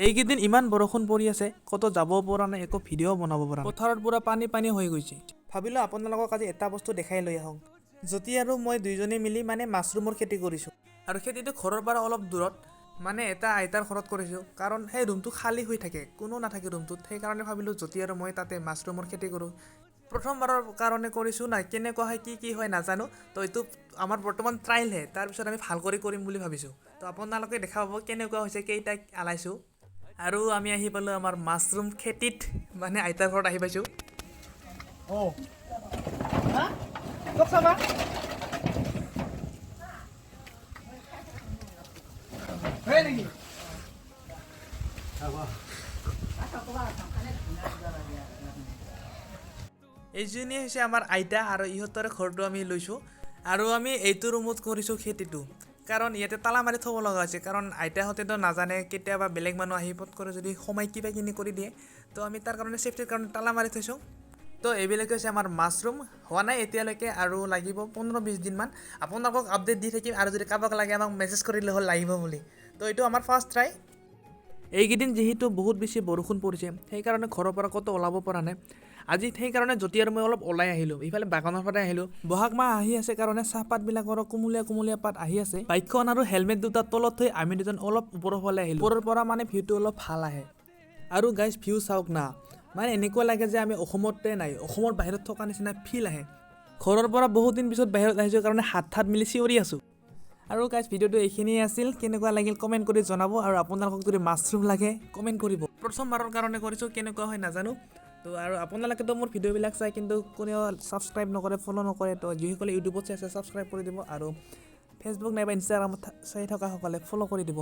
এইকেইদিন ইমান বৰষুণ পৰি আছে, ক'তো যাব পৰা নাই, একো ভিডিঅ' বনাব পৰা নাই। পথাৰত পূৰা পানী পানী হৈ গৈছে। ভাবিলোঁ আপোনালোকক আজি এটা বস্তু দেখাই লৈ আহোঁ। জ্যোতি আৰু মই দুইজনে মিলি মানে মাছৰুমৰ খেতি কৰিছোঁ, আৰু খেতিটো ঘৰৰ পৰা অলপ দূৰত, মানে এটা আইতাৰ ঘৰত কৰিছোঁ, কাৰণ সেই ৰুমটো খালী হৈ থাকে, কোনো নাথাকে ৰুমটোত। সেইকাৰণে ভাবিলোঁ জ্যোতি আৰু মই তাতে মাছৰুমৰ খেতি কৰোঁ। প্ৰথমবাৰৰ কাৰণে কৰিছোঁ নাই, কেনেকুৱা হয়, কি কি হয় নাজানো। তো এইটো আমাৰ বৰ্তমান ট্ৰাইলহে, তাৰপিছত আমি ভাল কৰি কৰিম বুলি ভাবিছোঁ। তো আপোনালোকে দেখা পাব কেনেকুৱা হৈছে, কেইটা আলাইছোঁ। আৰু আমি আহি পালোঁ আমাৰ মাছৰুম খেতিত, মানে আইতাৰ ঘৰত আহি পাইছোঁ। অঁ, চাবা। নেকি? এইজনী হৈছে আমাৰ আইতা, আৰু ইহঁতৰে ঘৰটো আমি লৈছোঁ, আৰু আমি এইটো ৰুমত কৰিছোঁ খেতিটো, কাৰণ ইয়াতে তালা মাৰি থ'ব লগা হৈছে, কাৰণ আইতাহঁতেতো নাজানে, কেতিয়াবা বেলেগ মানুহ আহি পট কৰি যদি সোমাই কিবা কিনি কৰি দিয়ে, তো আমি তাৰ কাৰণে ছেফটিৰ কাৰণে তালা মাৰি থৈছোঁ। তো এইবিলাকে হৈছে আমাৰ মাছৰুম। হোৱা নাই এতিয়ালৈকে, আৰু লাগিব 15-20 দিনমান। আপোনালোকক আপডেট দি থাকিম, আৰু যদি কাৰোবাক লাগে আমাক মেছেজ কৰিলে হ'ল লাগিব বুলি। তো এইটো আমাৰ ফাৰ্ষ্ট ট্ৰাই। এইকেইদিন যিহেতু বহুত বেছি বৰষুণ পৰিছে, সেইকাৰণে ঘৰৰ পৰা ক'তো ওলাব পৰা নাই আজি। সেইকাৰণে জ্যোতি আৰু মই অলপ ওলাই আহিলোঁ, ইফালে বাগানৰ ফালে আহিলোঁ। বহাগ মাহ আহি আছে কাৰণে চাহপাতবিলাকৰো কুমলীয়া কুমলীয়া পাত আহি আছে। বাইকখন আৰু হেলমেট দুটা তলত থৈ আমি দুজন অলপ ওপৰৰ ফালে আহিলোঁ। ওপৰৰ পৰা মানে ভিউটো অলপ ভাল আহে। আৰু গাইজ, ভিউ চাওক না, মানে এনেকুৱা লাগে যে আমি অসমতে নাই, অসমৰ বাহিৰত থকা নিচিনা ফিল আহে। ঘৰৰ পৰা বহুত দিন পিছত বাহিৰত আহিছোঁ কাৰণে হাত হাত মিলি চিঞৰি আছোঁ। আৰু গাইজ, ভিডিঅ'টো এইখিনিয়ে আছিল। কেনেকুৱা লাগিল কমেণ্ট কৰি জনাব, আৰু আপোনালোকক যদি মাছৰুম লাগে কমেণ্ট কৰিব। প্ৰথমবাৰৰ কাৰণে কৰিছোঁ, কেনেকুৱা হয় নাজানো। তো আৰু আপোনালোকেতো মোৰ ভিডিঅ'বিলাক চাই কিন্তু কোনেও ছাবস্ক্ৰাইব নকৰে, ফ'ল' নকৰে। তো যিসকলে ইউটিউবত চাই আছে, ছাবস্ক্ৰাইব কৰি দিব, আৰু ফেচবুক নাইবা ইনষ্টাগ্ৰামত চাই থকাসকলে ফ'ল' কৰি দিব।